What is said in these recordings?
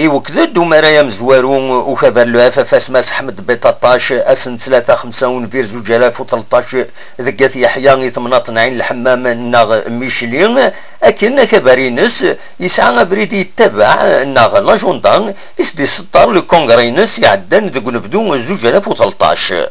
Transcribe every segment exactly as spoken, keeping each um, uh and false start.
Iwekked-d umaray amezwaru ukabar n le F F S Mass Ḥmed Biṭaṭac ass n ttlata xemsa unbir zuǧ alaf u tleṭṭac deg At Yeḥya i temnaḍt n Ɛin Lḥemmam neɣ Micli, akken akabar-ines yesɛa abrid yettabaɛ neɣ l'agenda i s-d-iseṭṭer le congrès-ines iɛeddan deg unebdu zuǧ alaf u tleṭṭac.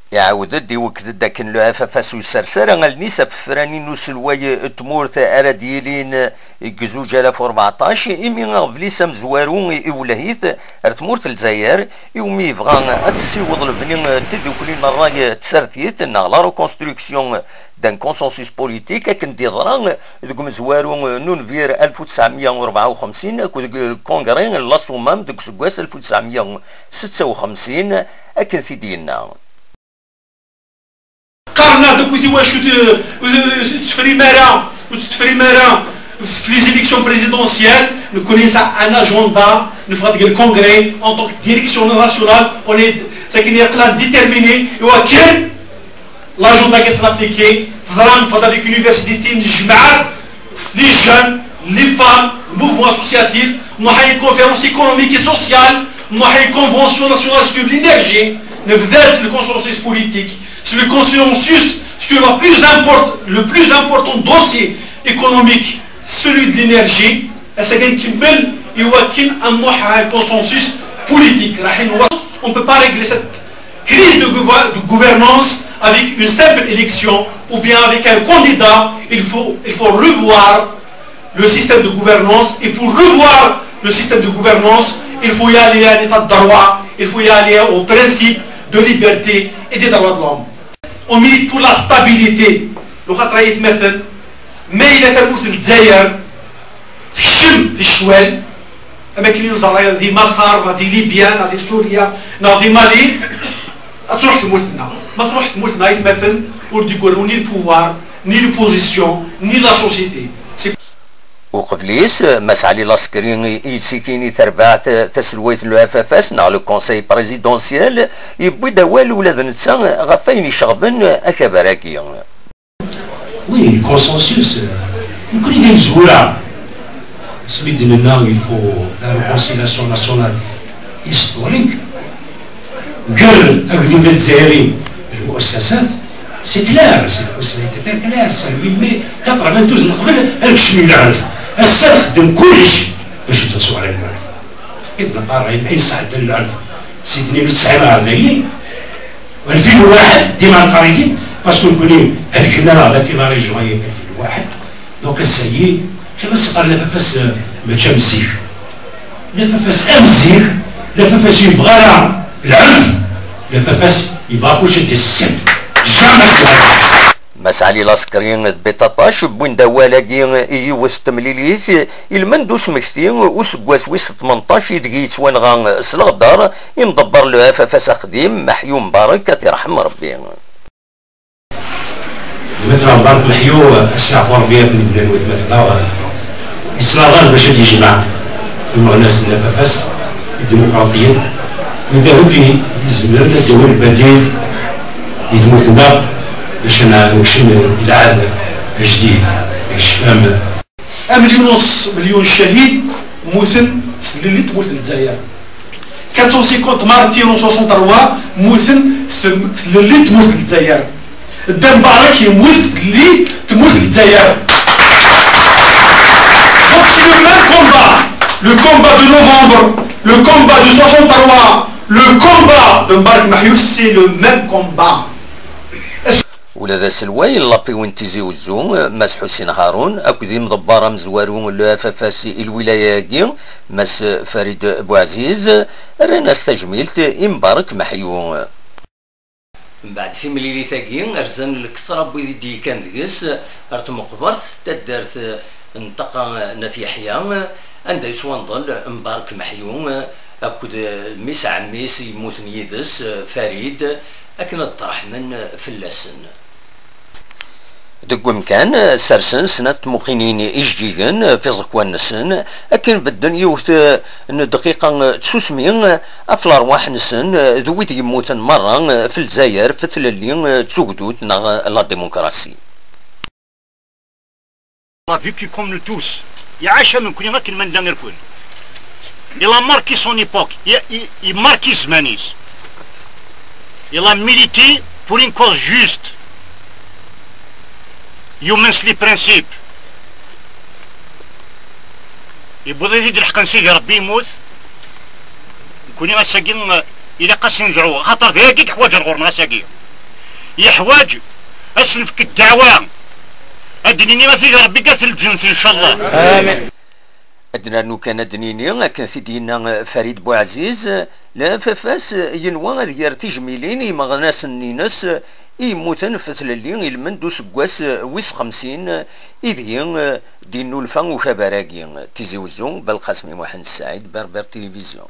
Iɛawed-d iwekked-d akken le F F S ur yessers ara allen-is ɣef tefranin n uselway n tmurt ara d-yilin deg zuǧ alaf u rbeɛṭac, imi aɣbel-is amezwaru iwelleh-it ar tmurt n Lezzayer, iwumi yebɣa ad tessiweḍ lebni n tdukli n ṛṛay n tsertit neɣ la reconstruction d'un consensus politique, akken d-yeḍra deg umezwaru n unbir alef u tesɛemya u rebɛa u xemsin akked deg congrès n l'ASSOMAM deg useggas alef u tesɛemya u setta u xemsin, akken t-id-yenna. Qqaren-aɣ-d akkit iwacu t-, ur tettefrim ara, ur tettefrim ara f les élections présidentielles, nekkni nesɛa un agenda, neffeɣ-d deg le congrès, en tant que direction nationale, on est, c'est-à-dire, clair, déterminé, i wakken l'agenda qui est appliqué, teẓram, neffeɣ-d avec université, nejmeɛ les jeunes, les femmes, le mouvement associatif, nruḥ à une conférence économique et sociale, nruḥ à une convention nationale sur l'énergie, nebda le consensus politique, c'est le consensus sur la plus import-, le plus important dossier économique, celui de l'énergie, ass-agi nkemmel i wakken ad nruḥ à un consensus politique. راح نوصل, on ne peut pas régler cette crise de gouver-, de gouvernance avec une simple élection ou bien avec un candidat. Il faut, il faut revoir le système de gouvernance. Et pour revoir le système de gouvernance, il faut y aller à l'état de droit, il faut y aller au principe de liberté et des droits de l'homme. On milite pour la stabilité. لو خاطر يتمثل ما إلى تموت الجزائر تكشم في الشوال. Am akken i neẓra di Maṣer, neɣ di Libya, neɣ di Surya, neɣ di Mali, ad truḥ tmurt-nneɣ. Ma truḥ tmurt-nneɣ, aytmaten ur d-iggar ni le pouvoir, ni l'opposition, ni la société. C'est Uqbel-is, Mass Ɛli Laskri i yettikin i terbaɛt taselwayt n le F F S neɣ le Conseil Présidentiel, yewwi-d awal ula d netta ɣef wayen iceɣben akabar-agi. Oui, consensus, euh, nekkni d imezwura. Asmi d-nenna il faut la réconciliation nationale historique, ger agdud azzayri d lmuassasat, c'est clair, c'est, c'est très clair, c'est lui, mais quatre-vingt-douze neqbel ad nekcem i lɛerf. Ass-a nxeddem kullec bac ad nsew ɣer lɛerf. I d-neqqar ayen, ayen sɛeddan lɛerf si tnin u tesɛin ɣer dayi, alfin u waḥed, dima neqqar-it-id, parce que nekkni helken-aɣ la la région-agi alfin u waḥed. Donc ass-agi, kama s-qqaren, la F F S, euh, mačči am zik. La F F S am zik, la F F S ur yebɣi ara lɛerf, la F F S yebɣa kullec ad d-yas ssem. Jamais. Mass Ɛli Laskri d Biṭaṭac wwin-d awal-agi i yiwet n temlilit, ilmend usmekti useggas wis tmenṭac ideg yettwanɣa s leɣder imḍebber n le F F S aqdim Meḥyu Mbarek, ad t-irḥem Rebbi. Gma-tneɣ Mbarek Meḥyu, asteɛfu Rebbi akken bnan watmaten-nneɣ, yettnaɣal bac ad d-yejmeɛ imeɣnasen n F F S, iddimuqraṭiyen, wid akk i izemren ad d-awin lbadil di tmurt-nneɣ bac ad nɛawed nekcem i lɛehd ajdid, ajdid. Amelyun u nṣ mellyun ccahid mmuten tlelli n tmurt n Lezzayer. Quatre cent cinquante martyrs en soixante-trois mmuten tlelli n tmurt n Lezzayer. Dda Mbarek yemmut tlelli n tmurt n Lezzayer. Donc c'est le même combat, le combat de novembre, le combat de soixante-trois, le combat de Mbarek Meḥyu, c'est le même combat. Ula d aselway n l'APW n Tizi Uzzu, Mass Ḥusin Harun, akked imḍebber amezwaru n le F F S i lwilaya-agi, Mass Farid Buɛziz, rran-as tajmilt i Mbarek Meḥyu. Mbeɛd timlilit-agi, rzan lketṛa n wid i d-yekkan deg-s ar tmeqbert taddart n Ṭaqa n At Yeḥya, anda yettwanḍel Mbarek Meḥyu akked mmi-s n ɛemmi-s yemmuten yid-s, Farid, akken ad ṭṭerḥmen fell-asen. Deg wemkan, sersen snat tmuqinin ijeǧǧigen f iẓekwan-nsen, akken bedden yiwet n dqiqa n tsusmi ɣef lerwaḥ-nsen d wid yemmuten merra f Lezzayer f tlelli d tugdut neɣ la démocratie. On l'a vécu comme nous tous. Iɛac am nekkni akken ma nella irkul. Il a marqué son époque. Il, il, il marque zzman-is. Il a milité pour une cause juste. Yumen s les principes. Yewweḍ-it-id lḥeqq n Sidi Ṛebbi, yemmut. Nekkni ass-agi, eh, ilaq ad s-nedɛu, axaṭer d ayagi i yeḥwaǧ ar ɣur-neɣ ass-agi. Yeḥwaǧ ad s-nefk ddeɛwa. Ad d-nini a Sidi Ṛebbi, ggat lǧennet, ncallah. Amin. Ad nernu kan ad d-nini, akken t-id-yenna Farid Buɛziz, la F F S yenwa ad ger tijmilin i yimeɣnasen-ines i yemmuten f tlelli ilmend useggas wis xemsin, ideg d-innulfa ukabar-agi. Tizi Wezzu, Belqasem Muḥend Ssaɛid, Berber Télévision.